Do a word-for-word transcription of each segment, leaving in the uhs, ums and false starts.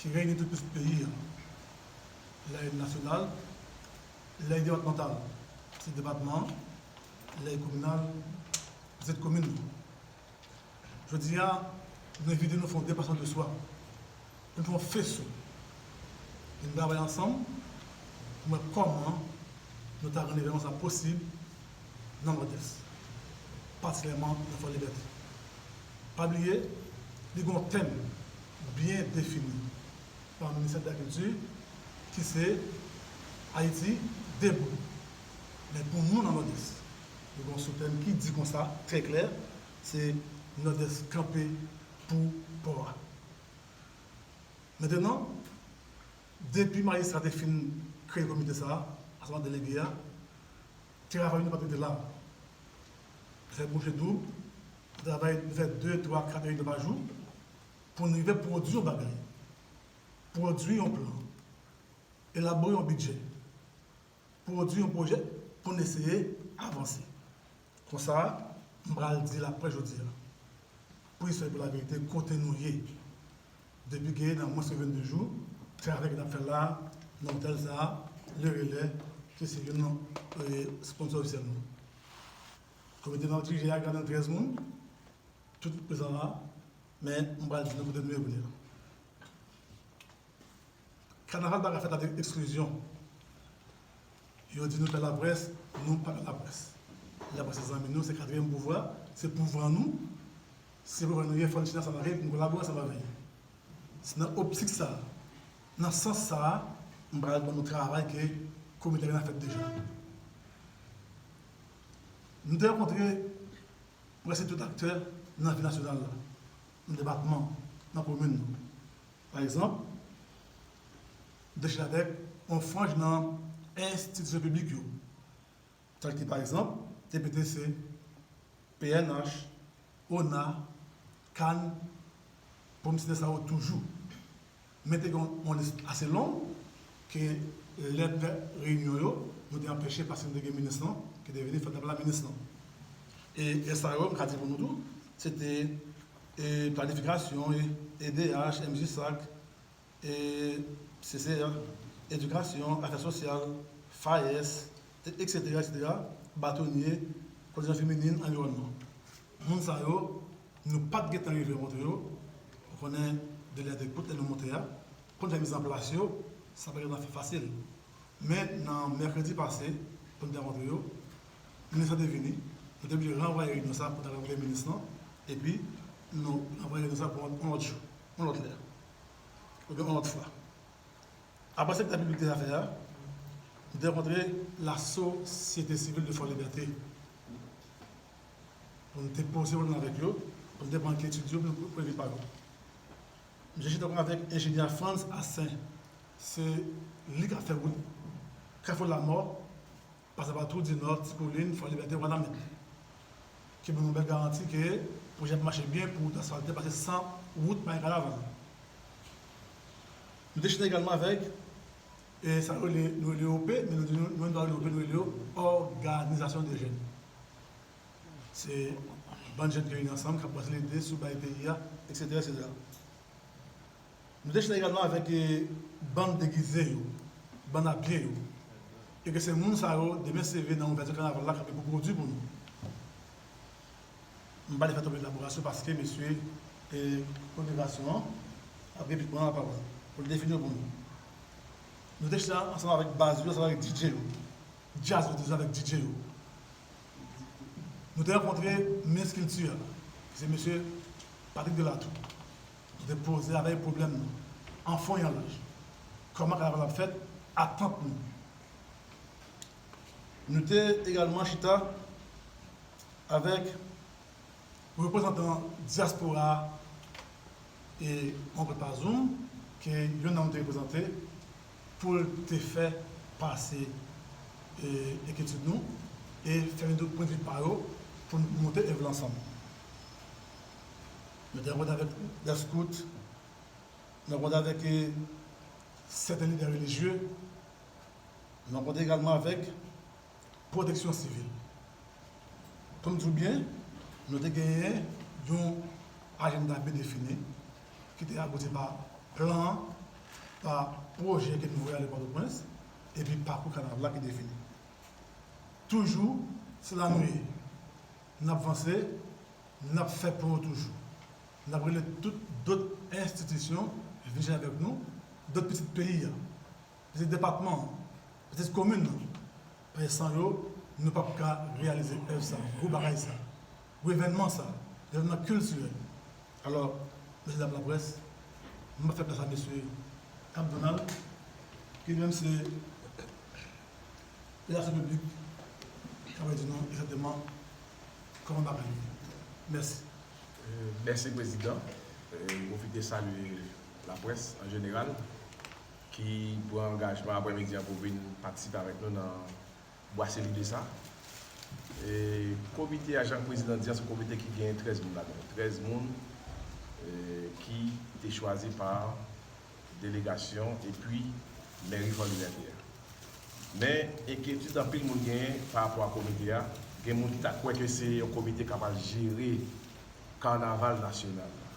ki reyini tout pitit peyi a. Lè nasyonal, lè depatmantal, pitit depatman, lè kominal, pitit komin. Jodi a, nou envite nou fè yon depasman de swa. Pou n fè yon feyso. Pou n travay ansanm pou n wè kòman nou ta rann evènman sa posib nan Nòdès, patikilyèman nan Fò Libète. Pa bliye, li gen yon tèm byen defini pa Ministè de la Kilti, ki se Ayiti debou. Men pou nou nan Nòdès, nou gen yon soutèm ki di konsa, trè klè, se Nòdès kanpe pou pò a. Mentenan, depi majistra te fin kreye komite sa a, Asanble Delege a, travay nou pa t rete la. Fè bouche doub, travay, nou fè de, twa, kat reyinyon pa jou pou n rive pwodui yon bagay, pwodui yon plan, elabore yon bidjè, pwodui yon pwojè pou n eseye avanse. Konsa, m pral di laprès jodi a, pou istwa e pou laverite, kote nou ye. Depi ke nan mwens ke vennde jou, travay ke n ap fè la a, nan otèl sa a, Le Relais, ki se youn nan, e, sponsò ofisyèl nou. Komite n ap dirije a gen ladan l trèz moun, tout prezan la, men m pral di nou kote nou ye kounye a. Kanaval pa ka fèt avèk eksklizyon. Yo di nou fè laprès, nou pa fè laprès. Laprès se zanmi nou, se katriyèm pouvwa, se pouvwa nou. Se pouvwa nou ye, fò n chita ansanm avè l, pou n kolabore ansanm avè l. Se nan optik sa a, nan sans sa a, m pral ban nou travay ke komite a gentan fèt deja. Nou te rankontre prèske tout aktè nan vi nasyonal la, nan depatman, nan komin nou. Pa egzanp, nou te chita avèk yon franj nan enstitisyon piblik yo, tèl ke, pa egzanp, T P T C, P N H, ona, kann, pou m site sa yo toujou. Men te gen yon lis ase long ke lè n fè reyinyon yo, nou te anpeche paske nou te gen minis lan, ki te vini fè n t ap la minis lan. E, e sa yo, m ka di pou nou tou, se te, e, planifikasyon, e, E D H, M J S A C, e, C C A, edikasyon, afè sosyal, FAES, e, etsetera, etsetera, batonye, kondisyon feminin, anviwònman. Moun sa yo, nou pa t gentan rive rankontre yo. Ou konnen, delè te kout lè nou monte a. Pou n fè mizanplas yo, sa pa t gentan fasil. Men, nan mèkredi pase, pou n te rankontre yo, minis lan te vini. Nou te oblije ranvwaye reyinyon sa pou n al rankontre minis lan. Epi, nou ranvwaye reyinyon sa pou yon, yon lòt jou, yon lòt lè. Oubyen yon lòt fwa. Apre sektè piblik te afè a, nou te rankontre lasosyete sivil de Fò Libète. Pou n te poze pwoblèm avèk yo, pou n te pran enkyetid yo, pou nou, pou nou vin pa yo. M te chita ankò avèk enjenyè Frantz Assain. Se li k ap fè wout Kafou Lamò, pase pa Twou di Nò, Ti Kolin, Fò Libète, Wanament. Ki ban nou bèl garanti ke pwojè ap mache byen pou wout asfalte, paske san wout pa gen kanaval. Nou te chita egalman avèk, e sa yo rele, nou rele yo O P, men nou di nou, nou menm nou pa rele yo O P, nou rele yo òganizasyon de jèn. Se bann jèn ki reyini ansanm, k ap brase lide sou bagay peyi a, etsetera, etsetera. Nou te chita egalman avèk, e, bann degize yo, bann abye yo. E ke se moun sa yo, demen se vre nan ouvèti kanaval la, k ap gen pou pwodui pou nou. M pa vle fè twòp elaborasyon paske mesye, e, òganizasyon an ap gen pou pran lapawòl, pou l defini yo pou nou. Nou te chita ansanm avèk baz yo, ansanm avèk D J yo. Djaz yo te jwe avèk D J yo. Nou te rankontre minis kilti a, ki se mesye Patrick Delatou. Nou te poze avè l pwoblèm nou, an fon e an laj. Kòman kanaval ap fèt, atant nou. Nou te egalman chita avèk reprezantan dyaspora a, e, yon kote pa Zoom, ke youn nan nou te reprezante, pou l te fè pase, e, enkyetid nou, e fè nou de pwennvi pa yo pou n monte èv la ansanm. Nou te rankontre avèk Lèskout, nou rankontre avèk, e, sèten lidè relijye, nou rankontre egalman avèk Pwoteksyon Sivil. Pou m di w byen, nou te genyen yon ajanda byen defini ki te abouti pa plan an, pa pwojè ke nou voye ale Pòtoprens, epi pakou kanaval la ki defini. Toujou, se la nou ye. N ap vanse, n ap fè pwen yo toujou. N ap rele tout dòt enstitisyon vin jwenn avèk nou, dòt pitit peyi a, pitit depatman an, pitit komin nan. Paske san yo, nou p ap ka reyalize èv sa, gwo bagay sa, gwo evènman sa, evènman kiltirèl. Alò, mesye dam laprès, m ap fè plas a mesye Cap Donald, ki li menm se relasyon piblik, k ap di nou egzakteman kòman bagay yo ye. Mèsi. Mèsi, Prezidan. M pwofite salye laprès an jeneral ki pran angajman aprèmidi an pou vin patisipe avèk nou nan bwase lide sa. E komite a, jan prezidan di a, se yon komite ki gen trèz moun ladan l. Trèz moun e, ki te chwazi pa delegasyon epi mèri Fò Libète a. Men, enkyetid anpil moun genyen pa rapò a komite a, gen moun ki ta kwè ke se yon komite k ap al jere kanaval nasyonal la.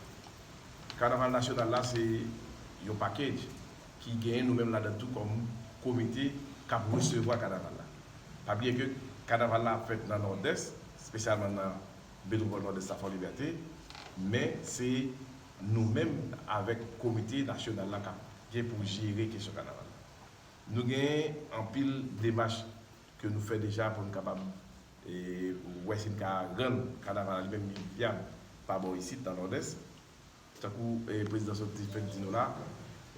Kanaval nasyonal la, se yon package ki genyen nou menm ladan tou kòm komite k ap resevwa kanaval la. Pa bliye ke kanaval la ap fèt nan Nòdès, espesyalman nan metwopòl Nòdès la, Fò Libète, men se nou menm avèk komite nasyonal la k ap gen pou jere kesyon kanaval la. Nou genyen anpil demach ke nou fè deja pou n kapab e, wè si n ka rann kanaval la li menm li vyab pa bò isit nan Nòdès. Tankou e, prezidan sot fèk di nou la,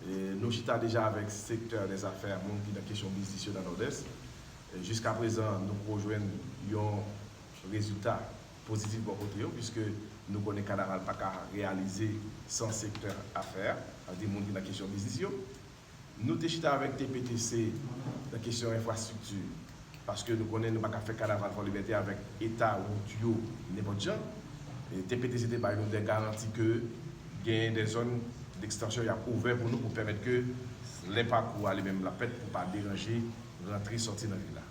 e, nou chita deja avèk sektè dèzafè, moun ki nan kesyon biznis yo nan Nòdès. E, jiska prezan, nou poko jwenn yon rezilta pozitif bò kote yo, piske nou konnen kanaval pa ka reyalize san sektè afè a, sa vle di moun ki nan kesyon biznis yo. Nou te chita avèk T P T C nan kesyon enfrastrikti, paske nou konnen nou pa ka fè kanaval Fò Libète avèk eta wout yo nenpòt jan. E T P T C te bay nou de garanti ke genyen de zòn dekstansyon y ap ouvè pou nou pou pèmèt ke lè pakou a li menm l ap fèt pou pa deranje rantre sòti nan vil la.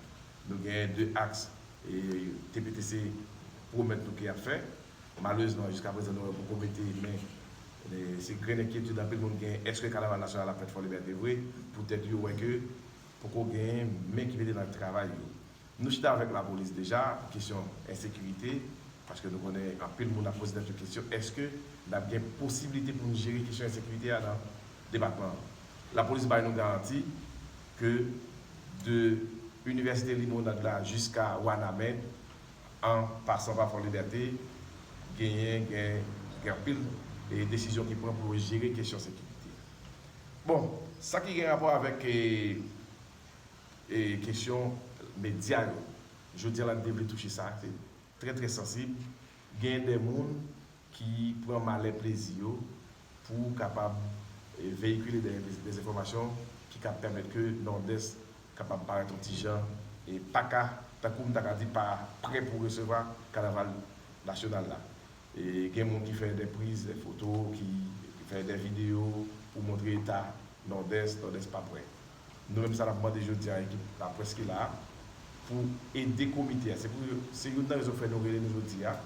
Nou genyen de aks e T P T C pwomèt nou ke y ap fè. Malerezman, jiska prezan nou wè poko mete men e, se grenn enkyetid anpil moun gen, èske kanaval nasyonal ap fèt Fò Libète vre, poutèt yo wè ke poko genyen men ki mete nan travay yo. Nou chita avèk lapolis deja pou kesyon ensekirite, paske nou konnen anpil moun ap poze tèt yo kesyon, èske n ap gen posiblite pou n jere kesyon ensekirite a nan depatman an? Lapolis bay nou garanti ke de Inivèsite Limonad la jiska Wanament, an pasan pa Fò Libète, genyen gen, gen anpil e, desizyon ki pran pou yo jere kesyon sekirite. Bon, sa ki gen rapò avèk e, e, kesyon medya yo, jodi a la n te vle touche sa, se trè, trè sansib. Gen de moun ki pran malè plezi yo pou kapab e, veyikile de, de, dezenfòmasyon ki ka pèmèt ke Nòdès kapab parèt yon ti jan e pa ka, tankou m ta ka di, pa prè pou resevwa kanaval nasyonal la. E gen moun ki fè de priz de foto, ki, ki fè de videyo pou montre eta Nòdès, Nòdès pa prè. Nou menm sa n ap mande jodi a ekip laprès ki la a pou ede komite a. Se pou, se youn nan rezon k fè nou rele nou jodi a.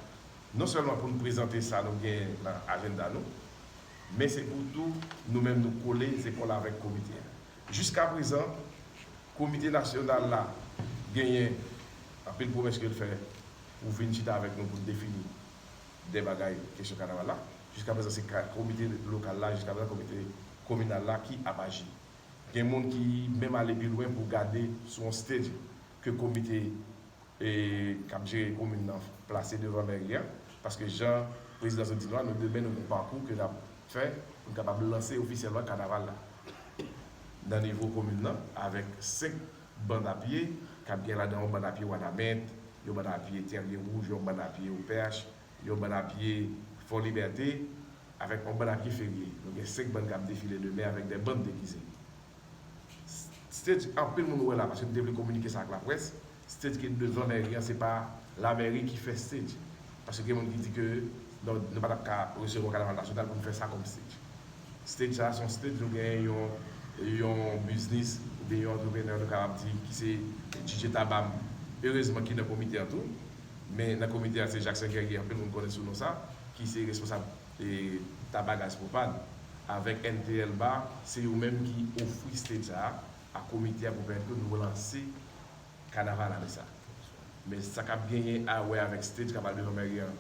Non sèlman pou n prezante sa nou gen nan ajanda nou, men se pou tou nou menm nou kole zepòl avèk komite a. Jiska prezan, komite nasyonal la genyen anpil pwomès ke l fè pou vin chita avèk nou pou n defini de bagay kesyon kanaval la. Jiska prezan se ka, komite lokal la, jiska prezan komite kominal la ki ap aji. Gen moun ki menm ale pi lwen pou gade sou yon stage ke komite e, k ap jere komin nan plase devan mèri a, paske jan prezidan sot di nou a, nou demen nou gen yon pakou ke n ap fè pou n kapab lanse ofisyèlman kanaval la nan nivo komin nan, avèk senk bann a pye, k ap gen ladan yon bann a pye Wanament, yon bann a pye Tèrye Wouj, yon bann a pye Opèch, yon bann a pye Fò Libète, avèk yon bann a pye Ferye. Nou gen senk bann k ap defile demen avèk de bann degize. Stage, anpil moun wè la, paske nou te vle kominike sa ak laprès. Stage ki devan mèri an, se pa lamèri ki fè stage. Paske gen moun ki di ke non, nou pa t ap ka resevwa kanaval nasyonal pou nou fè sa kòm stage. Stage sa a se yon stage, nou genyen yon, yon biznis oubyen yon antreprenè, nou kapab di, ki se DJ Tabam. Erezman ki nan komite an tou. Men nan komite a, se Jackson Guerrier, anpil moun konnen sou non sa, ki se responsab e, Taba Gaz Pwopàn. avèk N T L Bar, se yo menm ki ofri stage sa a, a komite a pou pèmèt ke nou lanse kanaval ane sa. Men sa k ap genyen a wè avèk stage k ap al devan mèri an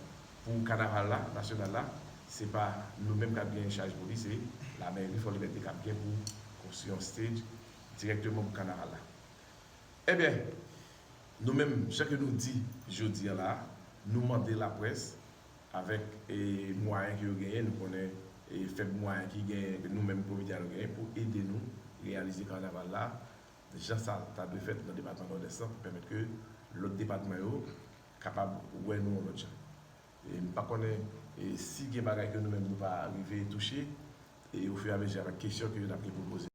pou kanaval la, nasyonal la, se pa nou menm k ap gen chaj pou li, se lamèri Fò Libète k ap gen pou konstwi yon stage dirèkteman pou kanaval la. Ebyen, nou menm, jan ke nou di jodi a la, nou mande laprès, avèk e, mwayen ke yo genyen, nou konnen e, fèb mwayen ki genyen, ke nou menm komite a nou genyen pou ede nou reyalize kanaval la, jan sa ta dwe fèt nan depatman Nòdès lan, pou pèmèt ke lòt depatman yo kapab wè nou yon lòt jan. E m pa konnen e, si gen bagay ke nou menm nou pa rive touche, e ofiramezi avèk kesyon ke n ap gen pou poze.